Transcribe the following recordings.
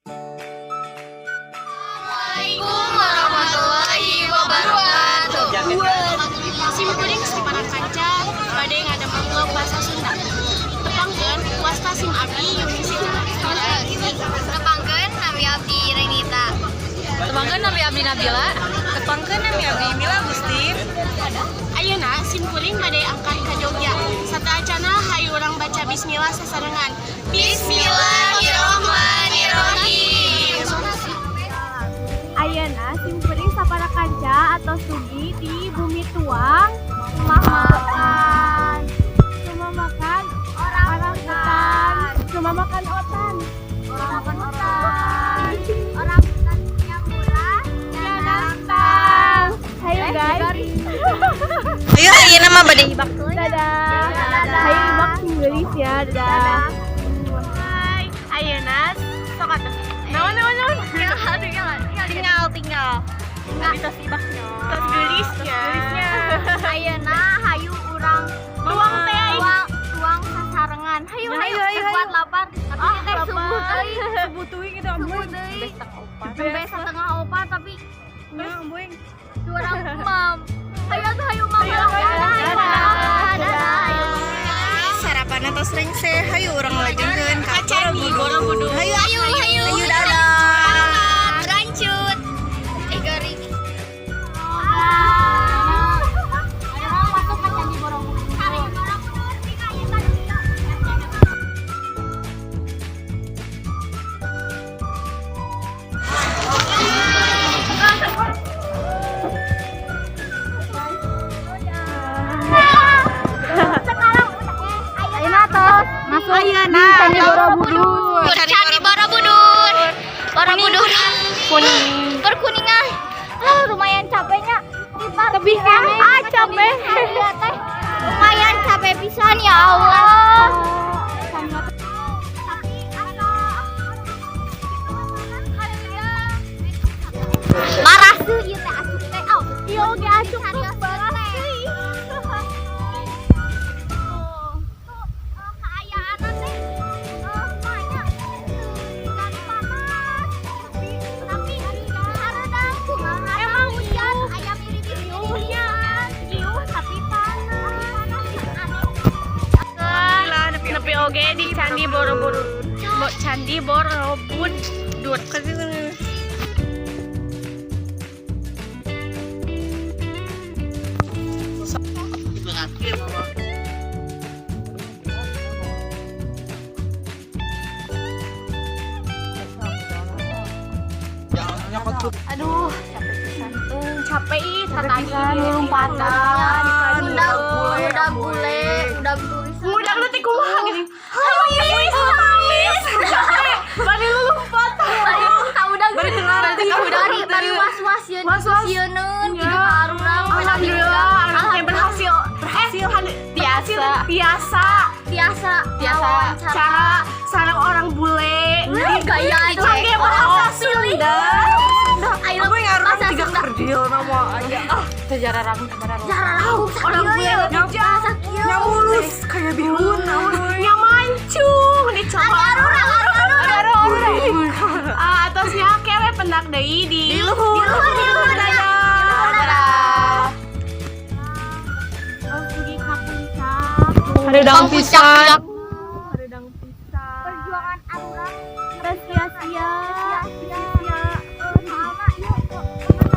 Assalamualaikum warahmatullahi wabarakatuh. Simkuring sapara kanca bade ngadamel vlog bahasa Sunda. Tepangkeun, wasta sim abdi Yuni Sita. Tepangkeun, nami abdi Renita. Tepangkeun, nami abdi Nabila. Tepangkeun, nami abdi Mila Agustin. Ayeuna simkuring bade angkat ka Jogja. Sateuacanna, hayu urang baca bismillah sasarengan. Bismillahirrahmanirrahim. Ayeuna simkuring sapara kanca atos dugi di Bumi Tuang, rumah makan. Rumah makan orang hutan. Rumah makan otan. Orang makan hutan. Orang hutan yang murah. Ya nantang. Hayu guys. Ayo, ayeuna mah bade ibak. Dadah. Hayu ibak, sing geulis ya. Dadah. Hai, ayeuna sok atuh. Naon naon naon? Tinggal, tinggal, Tinggal tinggal. Tos ibaknya. Tos geulisnya. Ayeuna hayu urang Tuang teh aing. Tuang tuang sasarengan. Hayu hayu, Hayu, hayu. Kuat lapar. Tapi Ah, teh subuh lapar. deui. Subuh teuing itu. Subuh deui. Sampai 3.30 tapi Nya ambuing. urang mam. Hayu atuh, hayu mam. Hayu, hayu. Dadah. Dadah. Hayu. Sarapan atos rengse, hayu urang lajengkeun ka Candi Borobudur. Hayu. Hayu hayu. Hayu, dadah. Lanjut. Eh, garing. Ayo masuk ke Candi Borobudur. Candi Borobudur. Sekarang Ayeuna tos masuk di Candi Borobudur. Candi Borobudur. Borobudur. Kuning. Perkuningan. Ah, lumayan capeknya. Di Lebih keneh. Ah, capek. Teh. Lumayan capek pisan, ya Allah. Marah sih ieu teh, acuk teh. Aw, Iya oge acuk tuh barang deui. Kaayaan teh banyak dan panas, tapi hareudang kumaha, Emang hujan aya mirip-mirip. Iuh tapi panas. Aneh. Nepi oge di Candi Borobudur. Candi Borobudur. Aduh, capek pisan. Capek ih, Capek tadi pisan lompatan. Udah udah bule, udah turis. Udah lu teh kumaha gini. Hayu amis, amis. Capek. Bari lu lompat. Udah Bari teu ngarti. bari bari was-was yeun, Was-was. sieuneun Ya. gitu ka arurang. Alhamdulillah, anaknya berhasil. Berhasil. Biasa. Biasa. Biasa. Biasa. Wawancara. Cara sarang orang bule. Wih, gaya itu. Pakai bahasa Sunda. Ayo Aku yang arurang bahasa tiga Sunda. kerdil nama aja. Ah, sejarah ragu sejarah. Jarang Orang bule bahasa kieu. Nya mulus kayak bihun naon. Nya mancung dicoba. Arurang arurang. Ah, atasnya kewe pendak deui di Di luhur. Di luhur, di luhur. Dadah. Dadah. Tos dugi ka puncak. Hareudang pisan. Hareudang pisan. Perjuangan arurang Terus sia-sia. Sia-sia.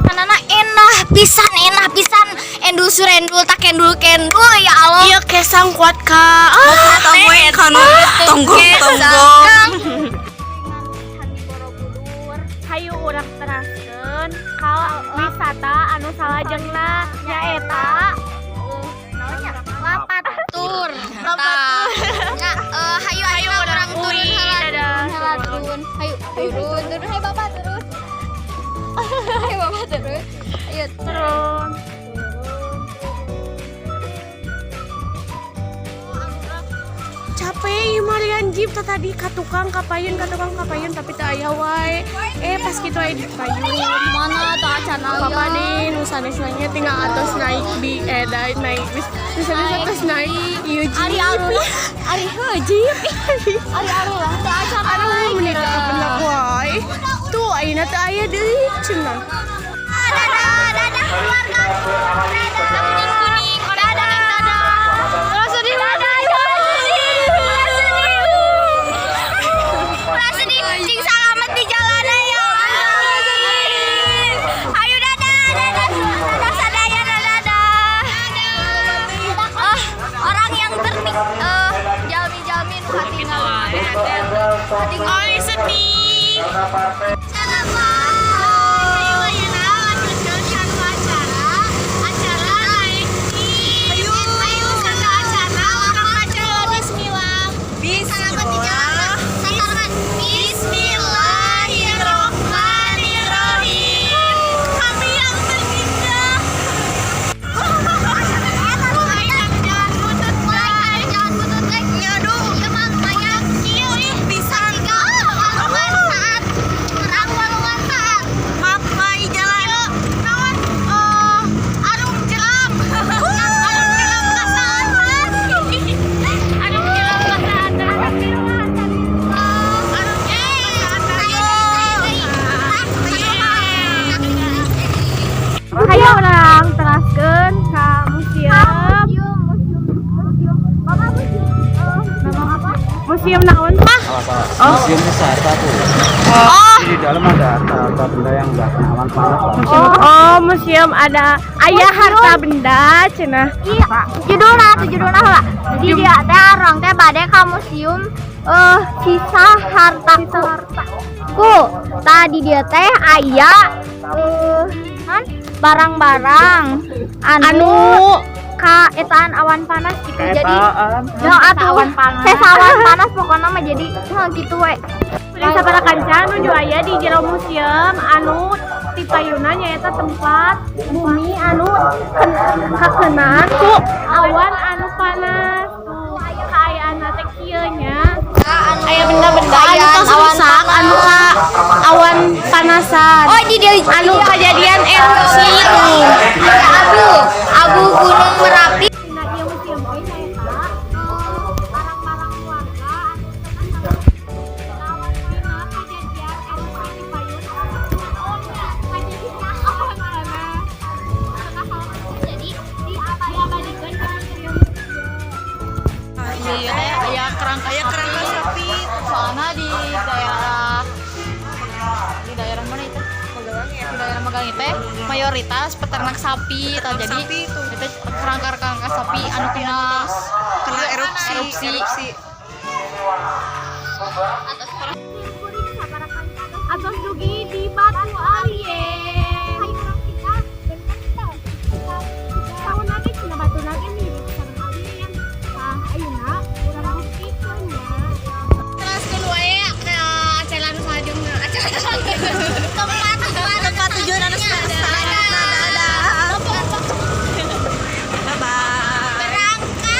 Karena enak pisan, enak pisan, endul surendul tak kendul kendul, ya Allah. Iya, kesang kuat ka. Ah, Tamu kanu tonggong tonggong. Candi Borobudur. Hayu urang teraskeun ka wisata anu salajengna, nyaeta Namanya lapat tur. Lapat tur. Ya, hayu hayu urang turun Uy, heula. dadah. Turun heula, turun. Hayu turun, turun, hayu bapak turun. Hayu bapak turun. Ayo. Turun. Capek, Marian. Jeep tah tadi ka tukang kapayun, ka tukang kapayun, tapi teu aya wae. Eh, pas kitu aya di payun. Mana tah acan aya. Papa deh, nu sanesna nya tinggal atos naik di eh da, naik bis, nu sanes atos naik ieu jeep. Ari arurang, ari heuh jeep. Ari arurang teh acan Aduh, naik. meni teu kapendak wae. Tuh, ayeuna teu aya deui cenah. Dadah, dadah keluarga. Dadah. Kuning kuning, kuning kuning dadah. Terus sedih, dadah. Sedih. Ulah sedih, cing salamet di jalanan ya. Amin. Ayo dadah, dadah, dadah sadayana dadah. Oh, orang yang tertik jalmi-jalmi nu katinggalan. Oh, sedih. Ayo ayeuna lanjutkeun kana acara. Acara naik jeep. Ayo, ayo kana acara urang maca bismillah. Selamat di jalan. Sasaran. Bismillahirrahmanirrahim. Kami yang tertinggal. Mulai jalan butut, Mulai jalan butut teh. Nyadung. Ieu mah lumayan kieu ih bisa walungan saat. Terang walungan saat. Mapai jalan. Naon? Eh, arung jeram. Arung jeram ka saat. Arung jeram ka saat. Arung jeram ka saat. Hayu urang teraskeun ka museum. Museum, museum, museum. Bapak museum, museum apa? Museum naon, Pak? Salah, museum wisata tuh. Jadi di dalam ada harta-harta benda yang udah kena awan panas lah. Oh, museum ada aya harta benda cenah. Iya, judulna tuh judulna heula. Jadi dia teh urang teh bade ka museum sisa harta ku. Tadi dia teh aya kan barang-barang anu, Anu ka etaan awan panas gitu jadi Ketaan. ya atuh awan panas. Sesa awan panas pokoknya mah jadi heuh gitu we. Kuring sapara kanca nuju aya di jero museum anu ti payuna nyaeta tempat bumi anu kakenaan ku awan anu panas tuh kaayaan teh kieu nya. Aya benda-benda anu tos rusak anu ka awan panasan. Oh, di dia Anu kejadian erupsi tuh. Ada abu, abu Gunung Merapi. Nah, ieu museum teh nyaeta barang-barang warga anu teu dina kejadian erupsi di payun oh nya kejadian awan panas. Jadi Diabadikeun ka museum. Iya teh aya kerangka Aya kerangka sapi. Soalnya di daerah mana itu? Magelang ya. Di daerah Magelang itu mayoritas peternak sapi tah, jadi sapi itu. Itu kerangka-kerangka sapi anu kena Kena erupsi. Erupsi. Erupsi. Atos dugi di Batu Alien. Tahun lagi cenah batu lagi mirip sareng alien. Tah ayeuna urang buktikeun nya. Teraskeun wae ka acara anu salajengna. Acara tempat tujuan Tempat tujuan anu selanjutnya. Dadah. Bye bye. Berangkat.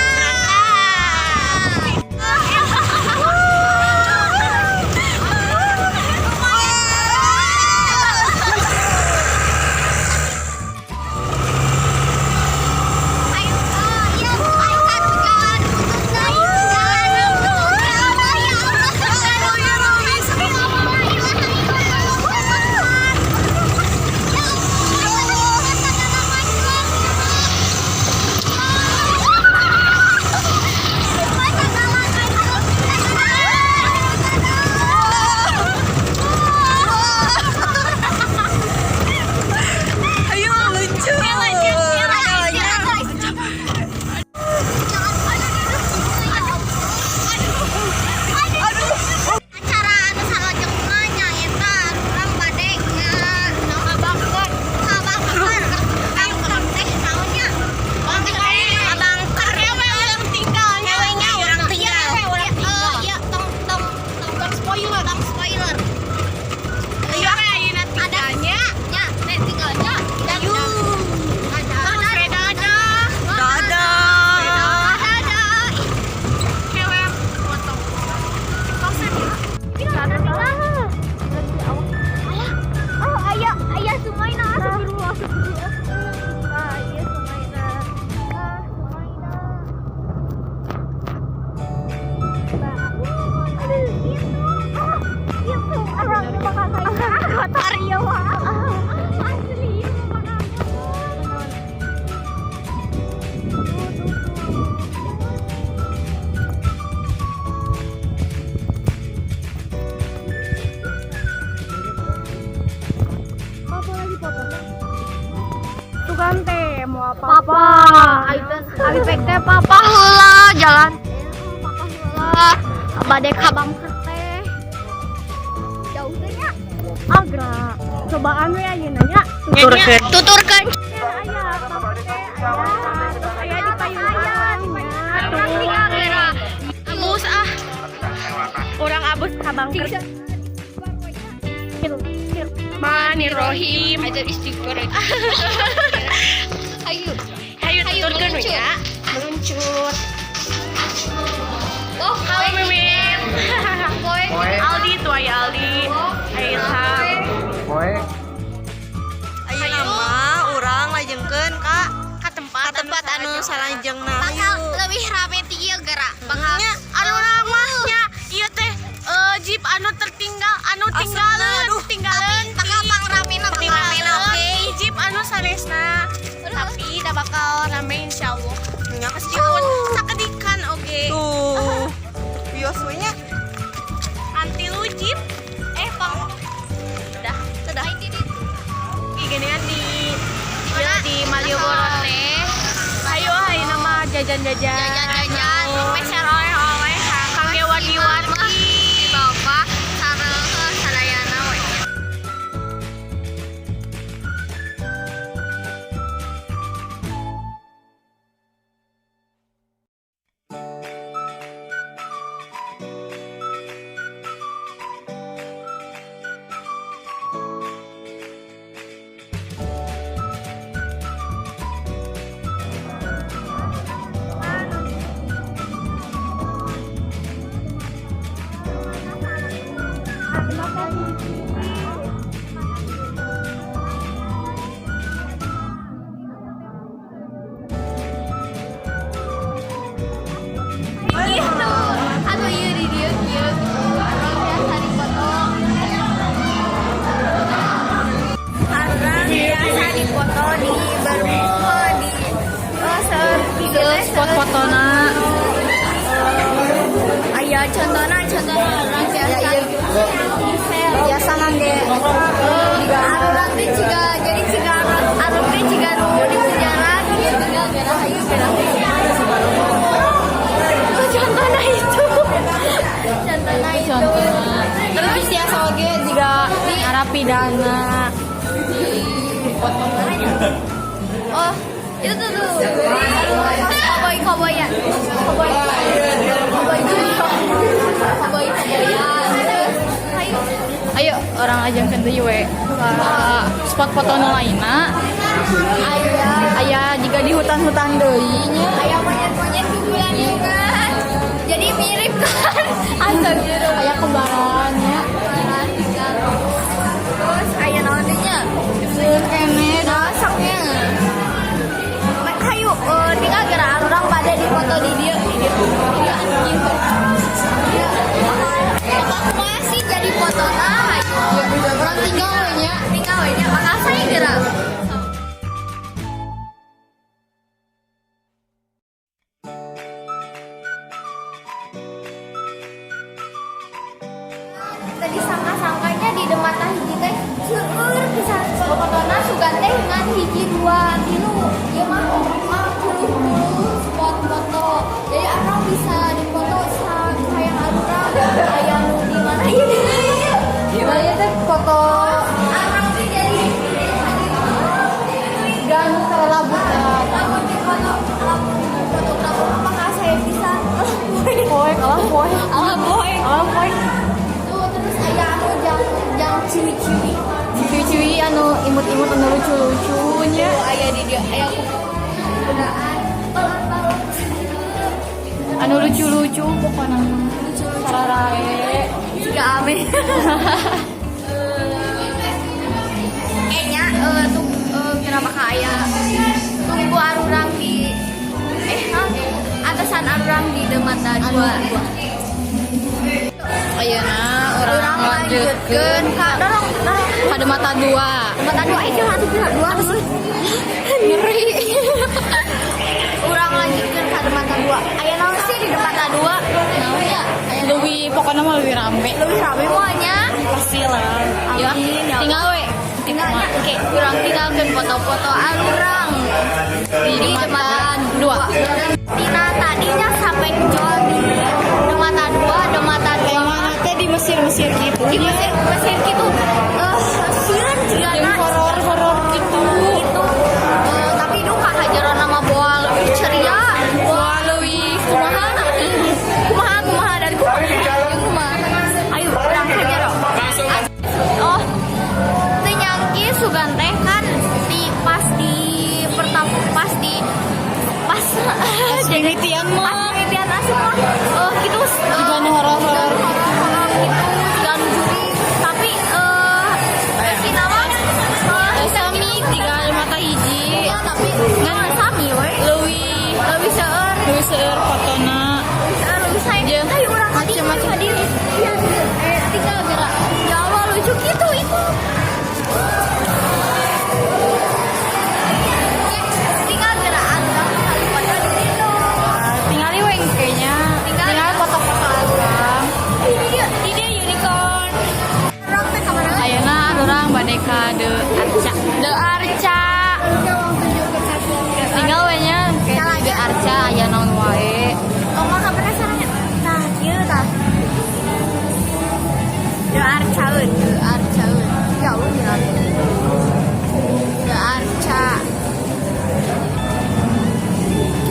Abi pek teh papa heula jalan. Papa heula. Bade ka bunker teh. Jauh teh nya. Agra. Cobaan we ayeuna nya. Tuturkeun. Tuturkeun. Aya bunker teh aya. Terus aya di payunan. Tinggal geura. Abus ah. Urang abus ka bunker. Manirrohim. Aja istighfar. Ayo. Hayu Hayu, tuturkeun we meluncur. nya. Meluncur. Oh, Halo Mimim. Poe. Aldi tuh aya Aldi. Aya Ilham. Poe. Ayeuna mah urang lajengkeun ka Ka tempat ka tempat anu salajengna. Bakal lebih rame ti ieu geura. Bakal Nya. Anu urang mah nya ieu teh jeep anu tertinggal anu Asupna, tinggalan aduh. tinggalan bakal pangramena bakal tinggalan oke. Jeep anu sanesna, tapi dah bakal rame insyaallah Nya. Meskipun sakedikan oge. Tuh. Bios we nya. Anti lu jeep pang udah. Dadah. Ih, genean di ya, di Malioboro teh. Ayo ayo nama jajan-jajan. Jajan-jajan, meser oleh-oleh Kangge wargi-wargi. Bapak sareng sadayana we. Gitu. Aduh ieu di dieu kieu gitu. Urang biasa dipoto. Urang biasa dipoto di baru di oh, Spot fotona. Aya contohna contohna urang biasa Biasa ngangge Arurang teh jiga jadi jiga arurang teh jiga nu di penjara gitu tinggal geura hayu geura. Oh, contohna itu. Contohna itu. Terus biasa oge juga narapidana. Oh, itu tuh tuh. Cowboy cowboyan. Cowboy. Cowboy junior. Cowboy cowboyan. Terus ayo. Ayo urang lajengkeun deui we ka spot foto nu lainna. Aya. Aya jiga di hutan-hutan deui nya. Aya monyet-monyet gugulan. Jadi mirip kan? Astagfirullah. Aya kembaran nya. Kembaran juga. Terus aya naon deui nya? Seueur keneh. Nah, soknya. Hayu, tinggal geura urang pada di foto di dieu, di dieu. Di dieu anjing. Iya. Bakal kumaha sih jadi fotona hayu. Urang tinggal we nya. Tinggal we nya bakal saya geura. Tadi sangka-sangkanya di Demata hiji teh seueur pisan spot fotona, sugan teh ngan hiji dua tilu, ieu mah mah puluh-puluh spot foto, jadi urang bisa dipoto hayang arurang hayang nu di mana ieu. Gimana teh foto Urang teh jadi dan terlabut. Lamun di foto, lamun fotografer apakah saya bisa Poe kalah poe. Alah poe. Kalah poe. Tuh terus aya anu jang jang ciwi-ciwi. Ciwi-ciwi anu imut-imut anu lucu-lucu nya. Tuh aya di dia aya gunaan balon-balon. Anu lucu-lucu pokoknya mah. Sararae. Jika ame. Kayaknya tuh kenapa kaya tunggu arurang di naon? Atasan arurang di Demata dua. Ayeuna Urang urang lanjutkeun lanjutkeun ka dorong dorong. Ka Demata dua. Demata dua itu satu dua dua. Ngeri. Urang lanjutkeun ka Demata dua. Aya naon sih di Demata dua? Naon ya? Aya Lebih pokoknya mah lebih rame. Lebih rame moalnya. Pasti lah. Ya, Amin, ya tinggal we. Tinggalnya. Oke, urang tinggalkan foto-foto arurang di jembatan dua. Tina tadinya sampai jual di Demata dua, Demata dua. Teh di Mesir-Mesir gitu. Di Mesir Mesir gitu. Eh, sieun jigana horor-horor gitu. gitu. Eh, tapi duka hajaran nama boa lebih ceria, boa lebih kumaha, kumaha kumaha dari kumaha, jeung kumaha. Ayo, urang hajar. Oh, teu nyangki sugan teh kan di pas di pertama pas di pas jadi Mimitian mah. pas mimitian asup mah oh gitu Jiga nu horor-horor. Horor gitu, jiga nu jurig, tapi eh nama Sami tiga mata hiji. Ya, tapi ngan sami we. Leuwih Leuwih seueur. Leuwih seueur fotona. Leuwih seueur, leuwih sae. Jeung Tapi urang tadi macem-macem. Tadi iya eh tinggal gerak ya Allah, lucu gitu itu. Tinggal gerak urang kali pada di situ. Tinggali we kayaknya. Tinggal. Tinggal foto-foto urang. Ini dia. Di dia unicorn. Urang teh kamana? Ayeuna urang bade ka The Arca. The Arca. Tinggal we nya kayak The Arca aya naon wae. Oh, mah penasarannya. Tah, kieu tah. The Arcaeun, The Arcaeun. Jauh ya. The Arca.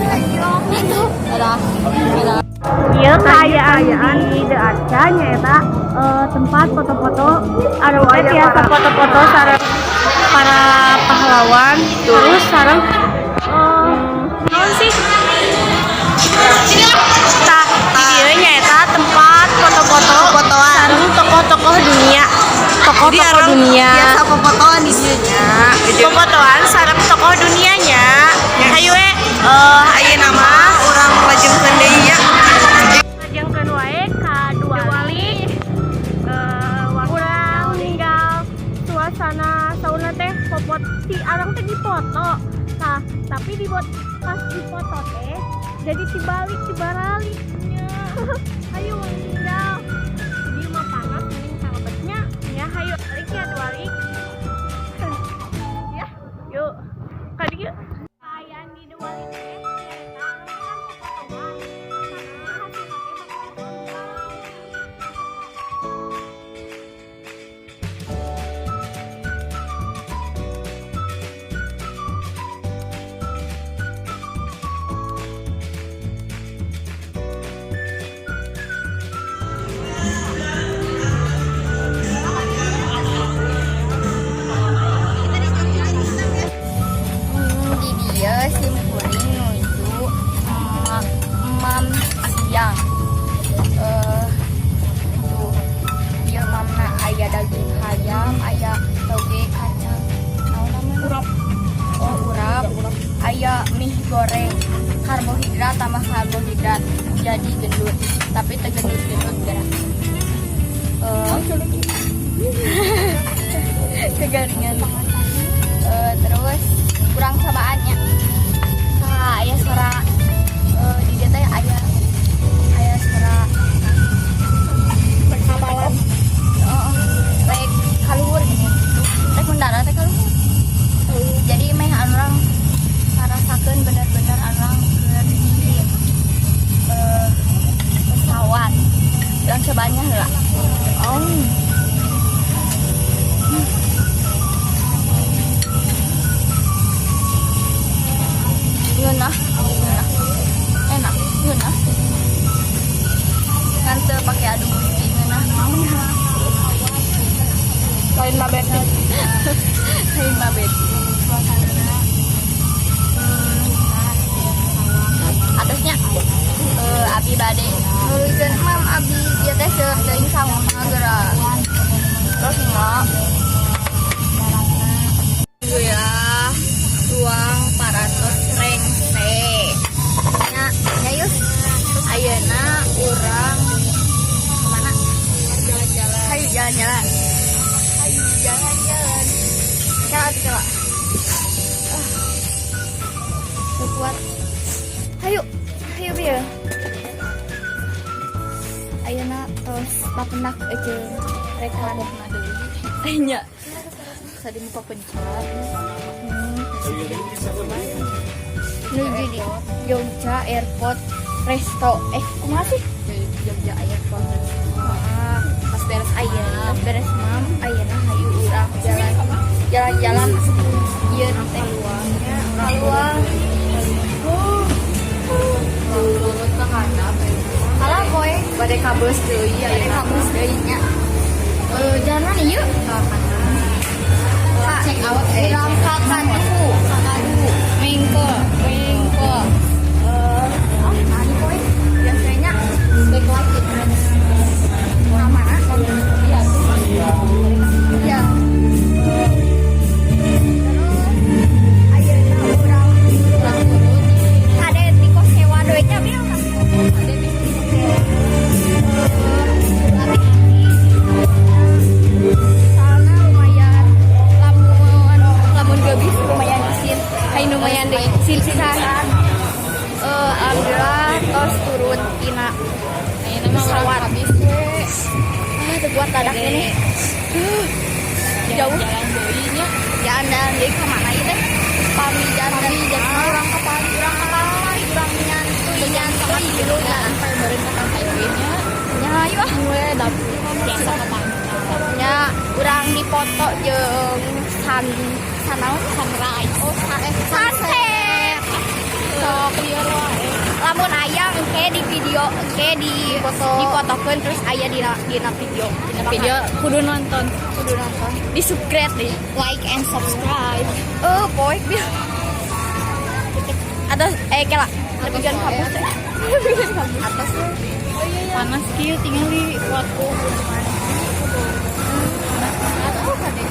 Dadah. Dadah. Ieu kaayaan di The Arca nyaeta tempat foto-foto anu teh tiasa foto-foto sareng para pahlawan, terus sareng naon sih, tah di dieu nyaeta tempat foto-foto Fotoan. Sareng tokoh-tokoh dunia, Jadi tokoh-tokoh orang dunia. Biasa fotoan di dieu nya. Fotoan sareng tokoh dunianya. Hayu we Ayeuna mah urang lajengkeun deui nya. Lajengkeun wae ka Duali. Urang ninggal suasana sauna teh popot si arang teh dipoto. Tah, tapi di pas dipoto teh jadi tibalik tibaraliknya. Hayu ninggal di mah panas mending kalebetnya ya. Hayu balik ya, balik ya, yuk kali yuk. Kaayaan di Duali teh nyaeta urang teh kan fotoan. Hasilna teh bakal nonton. Di dieu sim kuring nuju mam siang. Eh, tuh ieu mamna aya daging hayam, aya toge kacang. Naon namanya? Urap. Oh, urap. Aya mie goreng. Karbohidrat tambah karbohidrat jadi gendut, tapi teu gendut-gendut gerak. Eh, kegaringan. Eh, terus kurang cobaannya. Nah, aya suara di dieu teh aya aya suara perkapalan. Oh, rek kaluhur gini gitu. Rek mendarat teh kaluhur. Jadi meh urang ngarasakeun bener-bener urang keur di pesawat. Urang cobanya heula. Oh. Ngeunah, ngeunah. Enak, ngeunah. Ngan teu pake adu gusti ngeunah. Lain mah beti. Lain mah beti. Atasnya abi bade nuluykeun mam abi ieu teh seueur teuing sanguna geura. Terus enggak. Alhamdulillah ruang parantos rengse. Nya nya yus ayeuna urang kemana? Jalan-jalan. Hayu jalan-jalan. Hayu jalan-jalan. Kala kala. Ah. Teu kuat. Hayu, hayu bieu. Ayeuna tos papenak jeung rekan. Nya. Tadi muka pencar. Menuju di Jogja Airport Resto. Eh, kumaha sih? Jogja Airport. Ah, pas beres aya, pas beres mam, ayeuna hayu urang jalan jalan-jalan ieu teh keluar. Turun ke handap. Kalah poe, Bade ka beus deui bade ayeuna. ka beus deui nya. Eh, jalan mana ieu? Check out eh. Urang ka Kadu, Kadu, Mengko, Mengko. Eh, ah, nah ini poe biasanya back lagi. Ka mana? Iya. Iya. Terus ayeuna urang kade ti kos sewa duitnya bil. Kade ti kos sewa. Soalnya lumayan lamun lamun geulis lumayan isin, hayu lumayan deui isin pisan. Eh, alhamdulillah tos turun tina Ayeuna mah urang pesawat. habis we. Ah, teu kuat dadak ini. Jauh. Jalan deui nya. Jalan-jalan deui ka mana ieu teh? Pami jalan jalan urang ke pantai, urang ke pantai, urang nyantuy nyantuy gitu Sampai beureum ka pantai oge nya. nya. Ayo ah. We dapur biasa ke pantai. Nya urang dipoto jeung sun sanaon Sunrise. Oh, sunset. Sok lieur wae. Lamun aya engke di video, engke di Foto. Difotokeun terus aya di dina video. Dina video kudu nonton, kudu nonton. Di subscribe deh. Like and subscribe. Eh, poek bil. Atau eh kela lebih jangan hapus teh. Atas panas kieu tinggali waktu. Oh, kade.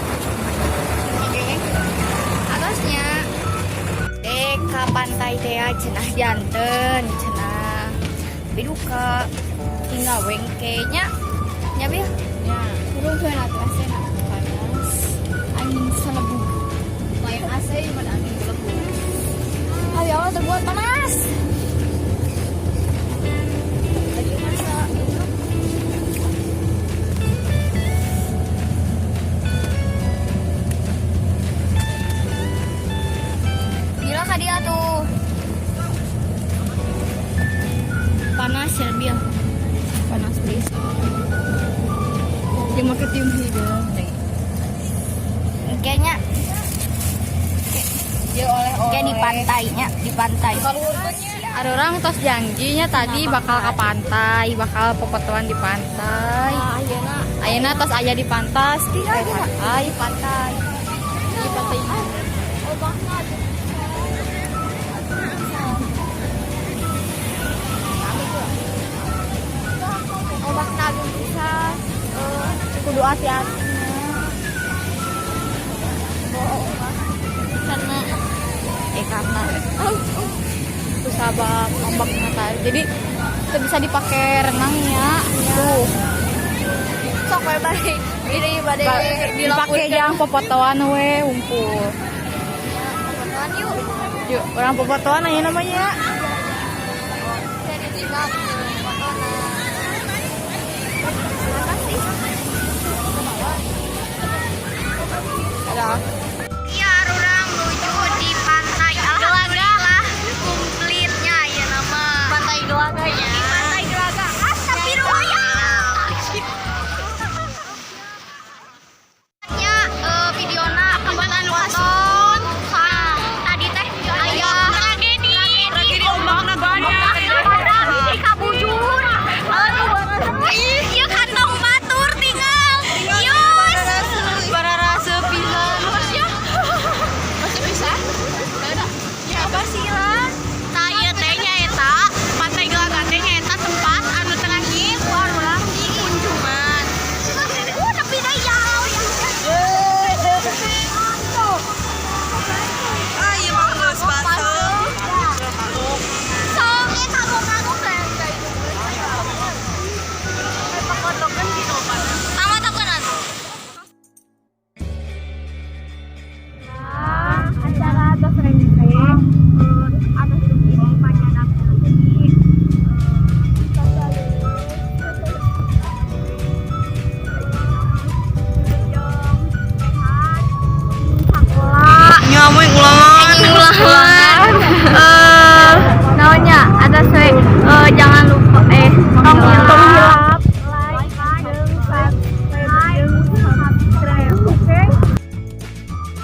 Atasnya eh ka pantai teh cenah janten cenah tapi duka tinggal wengke nya nya bil. Ya, Turun ke atuh AC na. Panas. Angin selebu. Lain AC mah angin belebu. Ayo Allah terbuat panas. Lagi masa itu. Bila ka dia tuh. Panas ya, Bil. Panas please. Dia make tium hidung. Kayaknya Dia oleh-oleh. kayak di pantainya, di pantai. Ada orang tos janjinya tadi bakal ke pantai, bakal popotoan di pantai. Ah, ayeuna. Ayeuna tos aya di pantai, Tidak, eh, pantai, pantai. Di pantai. Oh, banget. Ombak ageung pisan. Eh, kudu hati-hati. Karena Eh, karena sabab ombak mata. Jadi itu bisa dipakai renangnya. Tuh. Sok we bade ini bade Dipakai yang popotoan we wungkul. Popotoan yuk. Yuk, urang popotoan aja namanya. Jadi tinggal popotoan. Apa sih? Ada. Iya, urang menuju di pantai. Alhamdulillah komplitnya ya nama. Pantai Gelaganya.